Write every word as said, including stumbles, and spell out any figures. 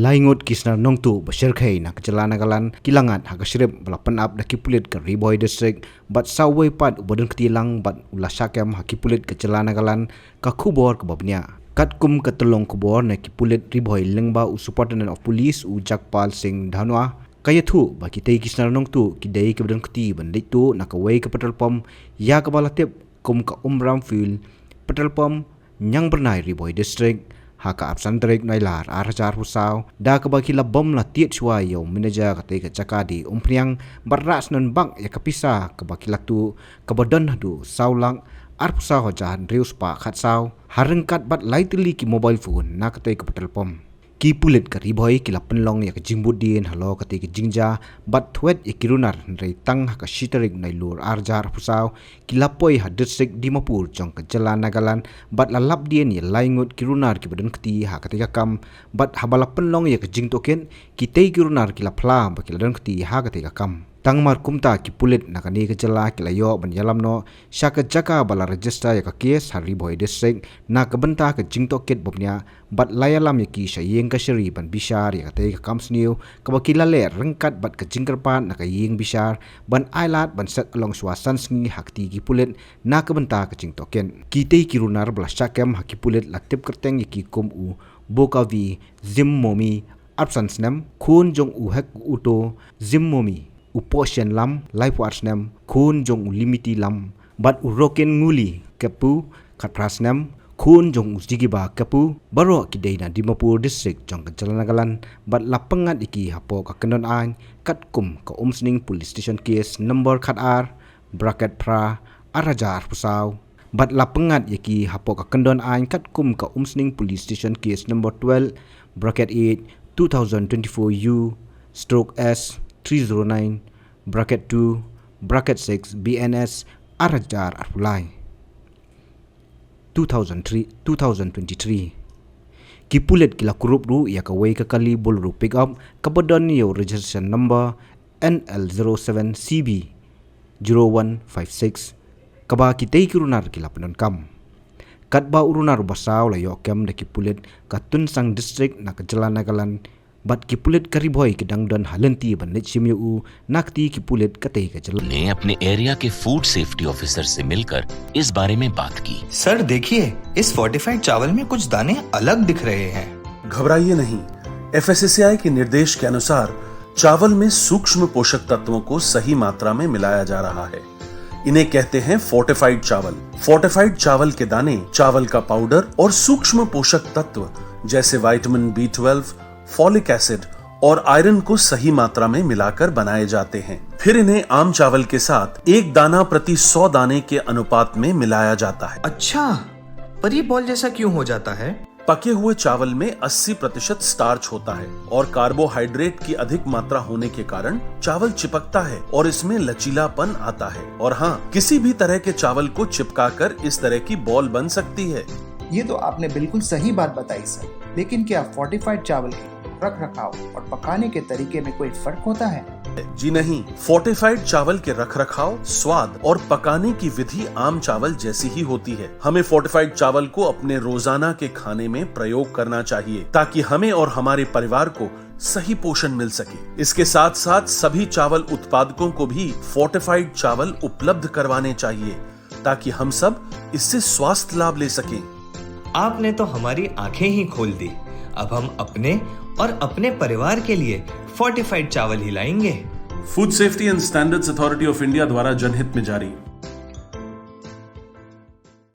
Lai ngut ki snar nongtuh ba shyrkhei na ka jylla Nagaland ki la ngat ha ka shrip ba la pynap da ki pulit ka Ri Bhoi District, bad saw wei pat uba don kti lang bad u la shah kem ha ki pulit ka jylla Nagaland, ka khubor kaba bniah. Katkum ka tyllong khubor na ki pulit Ri Bhoi lyngba u Superintendent of Police u Jagpal Singh Dhanwa, ka ïathuh ba kitei ki snar nongtuh ki dei kiba don kti ban leit tuh na kawei ka petrol pump ïa kaba la tip kum ka Umram Fuel Petrol Pump, Ñiangbyrnai, Ri Bhoi District, ha ka arphew san tarik Nailar arhajar arphew saw, da kaba ki la bom la tied shuwa ïa u manager katei ka jaka, dei Umphniang, bad rah snohbak ïa ka pisa kaba ki la tuh, kaba don haduh saw lak arphew saw hajar hynriew spah khatsaw, ha ryngkat bad lai tylli ki mobile phone na katei ka petrol pump. Ki pulit ka Ri Bhoi ki la pynlong ïa ka jingbud dien halor katei ka jingjia bad thwet ïa ki runar, hynrei tang ha ka shi tarik Nailur arhajar arphew saw ki la poi ha district Dimapur jong ka jylla Nagaland bad la lap dien ïa lai ngut ki runar kiba don kti ha katei ka kam, bad haba la pynlong ïa ka jingtohkit, kitei ki runar ki la phla ba ki la don kti ha katei ka kam. Tang mar kumta ki pulit na kane ka jylla ki la ïoh ban ïalam noh sha ka jaka ba la register ïa ka case ha Ri Bhoi District na ka bynta ka jingtohkit ba bniah, bad la ïalam ïa ki sha ïing kashari ban bishar ïa katei ka kam sniew kaba ki la leh, ryngkat bad ka jingkyrpad na ka ïing bishar ban ailad ban set ka long shuwa san sngi ha kti ki pulit na ka bynta ka jingtohkit. Kitei ki runar ba la shah kem ha ki pulit la tip kyrteng ïa ki kum u Bokavi Zimmomi, arphew san snem, khun jong u Hek Uto Zimmomi, u Pohshen Lam, laiphew ar snem, khun jong u Limiti Lam, bad u Roken Nguli Kepu, khatphra snem, khun jong u Jigiba Kepu, baroh ki dei na Dimapur District jong ka jylla Nagaland, bad la pynngat ïa ki hapoh ka kyndon aiñ katkum ka Umsning Police Station case number khatar, bracket phra, arhajar arphew saw, bad la pynngat ïa ki hapoh ka kyndon aiñ katkum ka Umsning Police Station case number twelve, bracket eight, two thousand twenty-four U stroke S three zero nine, bracket two, bracket six, B N S, arhajar arphew lai. Two thousand three, two thousand twenty-three. Ki pulit ki la kurup ruh ïa kawei ka kali Bolero pickup kaba don ïa u registration number N L zero seven C B zero one five six, kaba kitei ki runar ki la pyndonkam. Katba u runar uba saw la ïoh kem da ki pulit ka Tuensang District na ka jylla Nagaland, bad ki pulit ka Ri Bhoi ki dang don ha lynti ban leit shim ïa u na kti ki pulit katei ka jylla. ने अपने एरिया के food safety officer से मिलकर इस बारे में बात की। सर, देखिए, इस फोर्टिफाइड चावल में कुछ दाने अलग दिख रहे हैं। घबराइए नहीं, एफएसएसएआई के निर्देश के अनुसार चावल में सूक्ष्म पोषक तत्वों को सही मात्रा में मिलाया जा रहा है। इन्हें कहते हैं फोर्टिफाइड चावल। फोर्टिफाइड चावल के दाने, चावल का पाउडर और सूक्ष्म पोषक तत्व जैसे vitamin B twelve, folic acid और आयरन को सही मात्रा में मिलाकर बनाए जाते हैं। फिर इन्हें आम चावल के साथ एक दाना प्रति सौ दाने के अनुपात में मिलाया जाता है। अच्छा, पर ये बॉल जैसा क्यों हो जाता है? पके हुए चावल में अस्सी प्रतिशत स्टार्च होता है और कार्बोहाइड्रेट की अधिक मात्रा होने के कारण चावल चिपकता है और इसमें लचीलापन आता है। और हाँ, किसी भी तरह के चावल को चिपकाकर इस तरह की बॉल बन सकती है। ये तो आपने बिल्कुल सही बात बताई सर, लेकिन क्या फोर्टिफाइड चावल के रख रखाव और पकाने के तरीके में कोई फर्क होता है? जी नहीं, फोर्टिफाइड चावल के रख रखाव, स्वाद और पकाने की विधि आम चावल जैसी ही होती है। हमें फोर्टिफाइड चावल को अपने रोजाना के खाने में प्रयोग करना चाहिए, ताकि हमें और हमारे परिवार को सही पोषण मिल सके। इसके साथ साथ सभी चावल उत्पादकों को भी फोर्टिफाइड चावल उपलब्ध करवाने चाहिए, ताकि हम सब इससे स्वास्थ्य लाभ ले सकें। आपने तो हमारी आंखें ही खोल दी। अब हम अपने और अपने परिवार के लिए फोर्टिफाइड चावल ही लाएंगे। Food Safety and Standards Authority of India द्वारा जनहित में जारी।